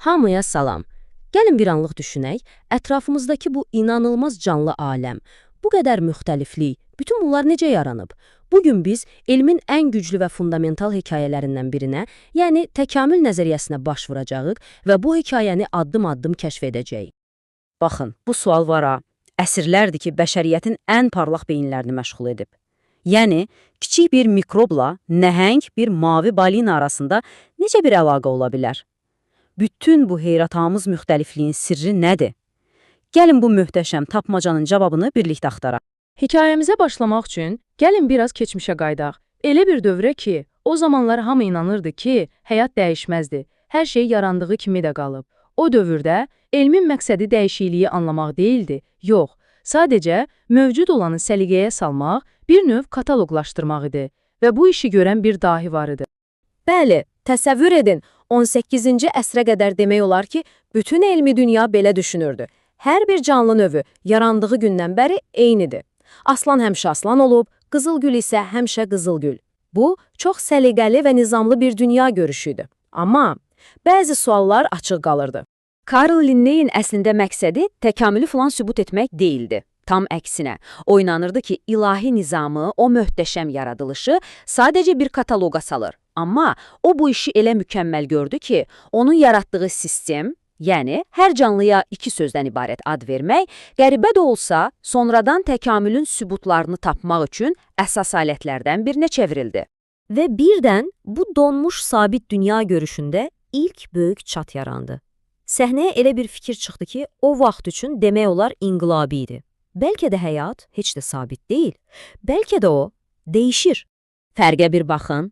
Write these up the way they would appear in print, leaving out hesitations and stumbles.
Hamıya salam. Gəlin bir anlıq düşünək, ətrafımızdakı bu inanılmaz canlı aləm, bu qədər müxtəliflik, bütün bunlar necə yaranıb? Bugün biz elmin ən güclü və fundamental hekayələrindən birinə, yəni təkamül nəzəriyyəsinə baş vuracağıq və bu hekayəni addım-addım kəşf edəcəyik. Baxın, bu sual var ha, əsrlərdir ki, bəşəriyyətin ən parlaq beyinlərini məşğul edib. Yəni, kiçik bir mikrobla nəhəng bir mavi balina arasında necə bir əlaqə ola bilər? Bütün bu heyratamız müxtəlifliyin sirri nədir? Gəlin bu möhtəşəm tapmacanın cavabını birlikdə axtaraq. Hekayəmizə başlamaq üçün gəlin biraz keçmişə qayıdaq. Elə bir dövrə ki, o zamanlar hamı inanırdı ki, həyat dəyişməzdi. Hər şey yarandığı kimi də qalıb. O dövrdə elmin məqsədi dəyişikliyi anlamaq deyildi. Yox, sadəcə mövcud olanı səliqəyə salmaq, bir növ kataloqlaşdırmaq idi və bu işi görən bir dahi var idi. Bəli, təsəvvür edin, 18-ci əsrə qədər demək olar ki, bütün elmi dünya belə düşünürdü. Hər bir canlı növü yarandığı gündən bəri eynidir. Aslan həmişə aslan olub, qızılgül isə həmişə qızılgül. Bu, çox səliqəli və nizamlı bir dünya görüşüydü. Amma bəzi suallar açıq qalırdı. Karl Linneyin əslində məqsədi təkamülü falan sübut etmək deyildi. Tam əksinə, o inanırdı ki, ilahi nizamı, o möhtəşəm yaradılışı sadəcə bir kataloqa salır. Amma o bu işi elə mükəmməl gördü ki, onun yaratdığı sistem, yəni hər canlıya iki sözdən ibarət ad vermək, qəribə də olsa, sonradan təkamülün sübutlarını tapmaq üçün əsas alətlərdən birinə çevrildi. Və birdən bu donmuş sabit dünya görüşündə ilk böyük çat yarandı. Səhnəyə elə bir fikir çıxdı ki, o vaxt üçün demək olar inqilabi idi. Bəlkə də həyat heç də sabit deyil. Bəlkə də o dəyişir. Fərqə bir baxın.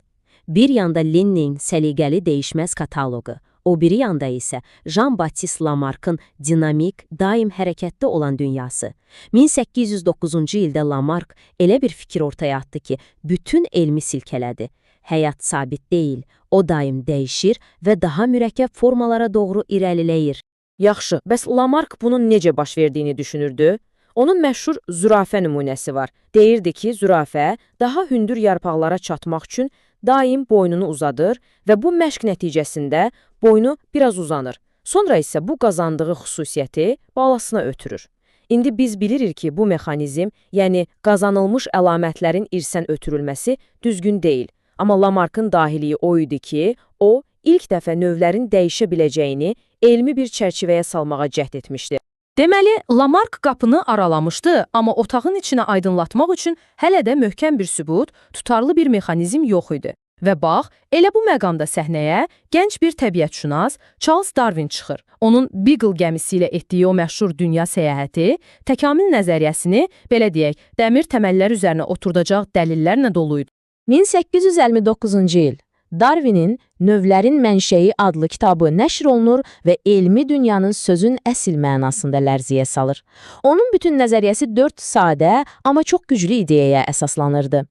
Bir yanda Linneyin səliqəli dəyişməz kataloqu, o biri yanda isə Jean-Baptiste Lamarckın dinamik, daim hərəkətdə olan dünyası. 1809-cu ildə Lamarck elə bir fikir ortaya atdı ki, bütün elmi silkələdi. Həyat sabit deyil, o daim dəyişir və daha mürəkkəb formalara doğru irəliləyir. Yaxşı, bəs Lamarck bunun necə baş verdiyini düşünürdü? Onun məşhur zürafə nümunəsi var. Deyirdi ki, zürafə daha hündür yarpaqlara çatmaq üçün daim boynunu uzadır və bu məşq nəticəsində boynu biraz uzanır. Sonra isə bu qazandığı xüsusiyyəti balasına ötürür. İndi biz bilirik ki, bu mexanizm, yəni qazanılmış əlamətlərin irsən ötürülməsi düzgün deyil. Amma Lamarckın dahiliyi o idi ki, o ilk dəfə növlərin dəyişə biləcəyini elmi bir çərçivəyə salmağa cəhd etmişdi. Deməli, Lamarck qapını aralamışdı, amma otağın içini aydınlatmaq üçün hələ də möhkəm bir sübut, tutarlı bir mexanizm yox idi. Və bax, elə bu məqamda səhnəyə gənc bir təbiətşünas Charles Darwin çıxır. Onun Beagle gəmisi ilə etdiyi o məşhur dünya səyahəti təkamül nəzəriyyəsini, belə deyək, dəmir təməllər üzərinə oturdacaq dəlillərlə dolu idi. 1859-cu il Darwinin Növlərin Mənşəyi adlı kitabı nəşr olunur və elmi dünyanın sözün əsl mənasında lərziyə salır. Onun bütün nəzəriyyəsi 4 sadə, amma çox güclü ideyaya əsaslanırdı.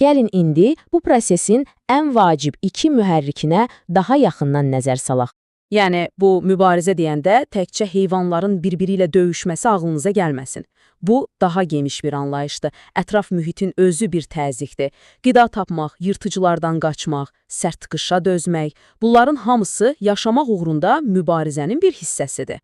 Gəlin indi bu prosesin ən vacib iki mühərrikinə daha yaxından nəzər salaq. Yəni, bu mübarizə deyəndə təkcə heyvanların bir-biri ilə döyüşməsi ağlınıza gəlməsin. Bu, daha geniş bir anlayışdır. Ətraf mühitin özü bir təzyiqdir. Qida tapmaq, yırtıcılardan qaçmaq, sərt qışa dözmək, bunların hamısı yaşamaq uğrunda mübarizənin bir hissəsidir.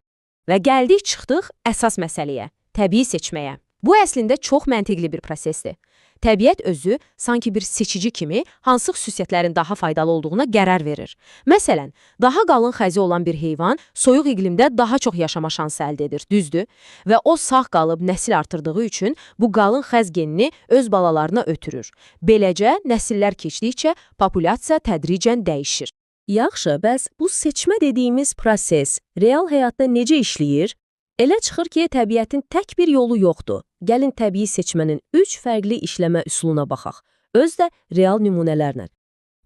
Və gəldik çıxdıq əsas məsələyə, təbii seçməyə. Bu əslində çox məntiqli bir prosesdir. Təbiət özü sanki bir seçici kimi hansı xüsusiyyətlərin daha faydalı olduğuna qərar verir. Məsələn, daha qalın xəzi olan bir heyvan soyuq iqlimdə daha çox yaşama şansı əldə edir, düzdür? Və o sağ qalıb nəsil artırdığı üçün bu qalın xəz genini öz balalarına ötürür. Beləcə, nəsillər keçdikcə populyasiya tədricən dəyişir. Yaxşı, bəs bu seçmə dediyimiz proses real həyatda necə işləyir? Elə çıxır ki, təbiətin tək bir yolu yoxdur. Gəlin təbii seçmənin 3 fərqli işləmə üsuluna baxaq. Öz də real nümunələrlə.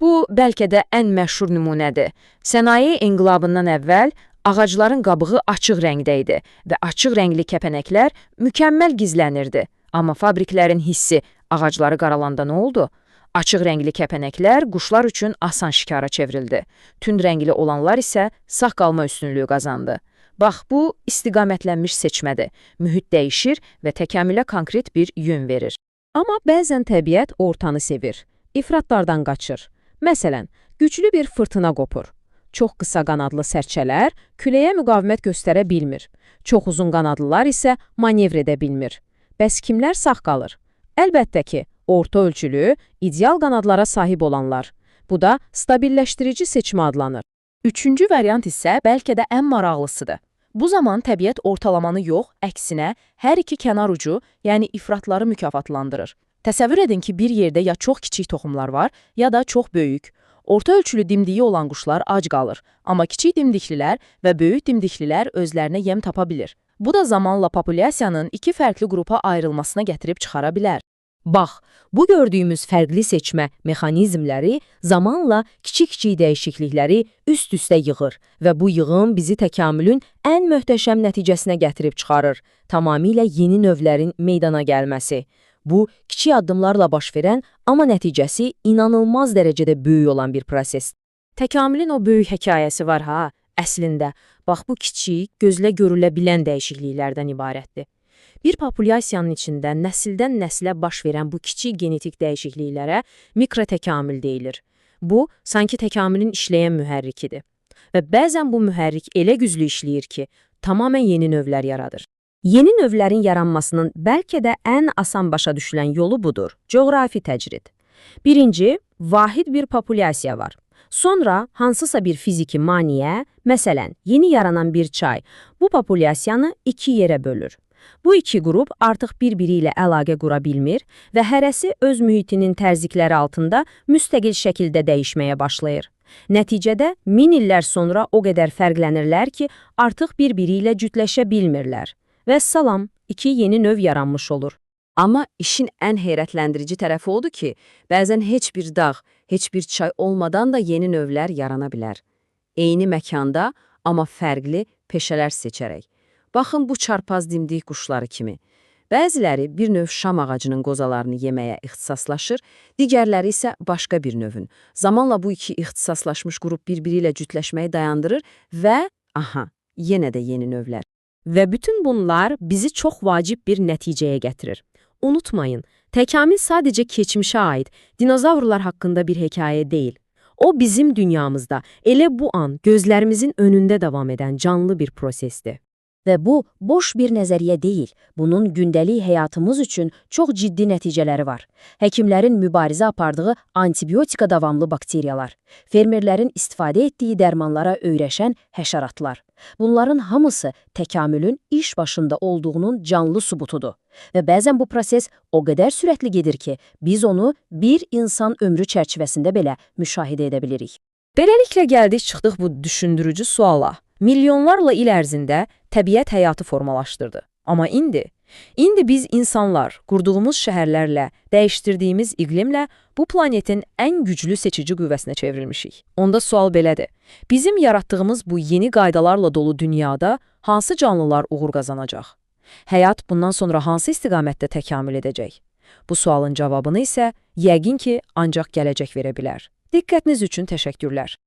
Bu, bəlkə də ən məşhur nümunədir. Sənaye inqilabından əvvəl ağacların qabığı açıq rəngdə idi və açıq rəngli kəpənəklər mükəmməl gizlənirdi. Amma fabriklərin hissi ağacları qaralanda nə oldu? Açıq rəngli kəpənəklər quşlar üçün asan şikara çevrildi. Tünd rəngli olanlar isə sağ qalma üstünlüyü qazandı. Bax, bu istiqamətlənmiş seçmədir. Mühit dəyişir və təkamülə konkret bir yön verir. Amma bəzən təbiət ortanı sevir, ifratlardan qaçır. Məsələn, güclü bir fırtına qopur. Çox qısa qanadlı sərçələr küləyə müqavimət göstərə bilmir. Çox uzun qanadlılar isə manevr edə bilmir. Bəs kimlər sağ qalır? Əlbəttə ki, orta ölçülü, ideal qanadlara sahib olanlar. Bu da stabilləşdirici seçmə adlanır. Üçüncü variant isə bəlkə də ən maraqlısıdır. Bu zaman təbiət ortalamanı yox, əksinə hər iki kənar ucu, yəni ifratları mükafatlandırır. Təsəvvür edin ki, bir yerdə ya çox kiçik toxumlar var, ya da çox böyük. Orta ölçülü dimdiyi olan quşlar ac qalır, amma kiçik dimdiklilər və böyük dimdiklilər özlərinə yem tapa bilir. Bu da zamanla populyasiyanın iki fərqli qrupa ayrılmasına gətirib çıxara bilər. Bax, bu gördüyümüz fərqli seçmə mexanizmləri zamanla kiçik-kiçik dəyişiklikləri üst-üstə yığır və bu yığım bizi təkamülün ən möhtəşəm nəticəsinə gətirib çıxarır. Tamamilə yeni növlərin meydana gəlməsi. Bu, kiçik addımlarla baş verən, amma nəticəsi inanılmaz dərəcədə böyük olan bir proses. Təkamülün o böyük hekayəsi var ha, əslində. Bax, bu kiçik, gözlə görülə bilən dəyişikliklərdən ibarətdir. Bir populyasiyanın içində nəsildən nəslə baş verən bu kiçik genetik dəyişikliklərə mikrotəkamül deyilir. Bu, sanki təkamülün işləyən mühərrikidir. Və bəzən bu mühərrik elə güclü işləyir ki, tamamilə yeni növlər yaradır. Yeni növlərin yaranmasının bəlkə də ən asan başa düşülən yolu budur: coğrafi təcrid. Birinci, vahid bir populyasiya var. Sonra hansısa bir fiziki maneə, məsələn, yeni yaranan bir çay, bu populyasiyanı iki yerə bölür. Bu iki qrup artıq bir-biri ilə əlaqə qura bilmir və hərəsi öz mühitinin təzyiqləri altında müstəqil şəkildə dəyişməyə başlayır. Nəticədə min illər sonra o qədər fərqlənirlər ki, artıq bir-biri ilə cütləşə bilmirlər. Və salam, iki yeni növ yaranmış olur. Amma işin ən heyrətləndirici tərəfi odur ki, bəzən heç bir dağ, heç bir çay olmadan da yeni növlər yarana bilər. Eyni məkanda, amma fərqli peşələr seçərək. Baxın bu çarpaz dimdik quşları kimi. Bəziləri bir növ şam ağacının qozalarını yeməyə ixtisaslaşır, digərləri isə başqa bir növün. Zamanla bu iki ixtisaslaşmış qrup bir-biri ilə cütləşməyi dayandırır və, aha, yenə də yeni növlər. Və bütün bunlar bizi çox vacib bir nəticəyə gətirir. Unutmayın, təkamül sadəcə keçmişə aid, dinozavrlar haqqında bir hekayə deyil. O bizim dünyamızda, elə bu an gözlərimizin önündə davam edən canlı bir prosesdir. Və bu, boş bir nəzəriyyə deyil. Bunun gündəlik həyatımız üçün çox ciddi nəticələri var. Həkimlərin mübarizə apardığı antibiotika davamlı bakteriyalar, fermerlərin istifadə etdiyi dərmanlara öyrəşən həşəratlar. Bunların hamısı təkamülün iş başında olduğunun canlı sübutudur. Və bəzən bu proses o qədər sürətli gedir ki, biz onu bir insan ömrü çərçivəsində belə müşahidə edə bilirik. Beləliklə gəldik çıxdıq bu düşündürücü suala. Milyonlarla il ərzində təbiət həyatı formalaşdırdı. Amma indi biz insanlar qurduğumuz şəhərlərlə, dəyişdirdiyimiz iqlimlə bu planetin ən güclü seçici qüvvəsinə çevrilmişik. Onda sual belədir. Bizim yaratdığımız bu yeni qaydalarla dolu dünyada hansı canlılar uğur qazanacaq? Həyat bundan sonra hansı istiqamətdə təkamül edəcək? Bu sualın cavabını isə yəqin ki, ancaq gələcək verə bilər. Diqqətiniz üçün təşəkkürlər.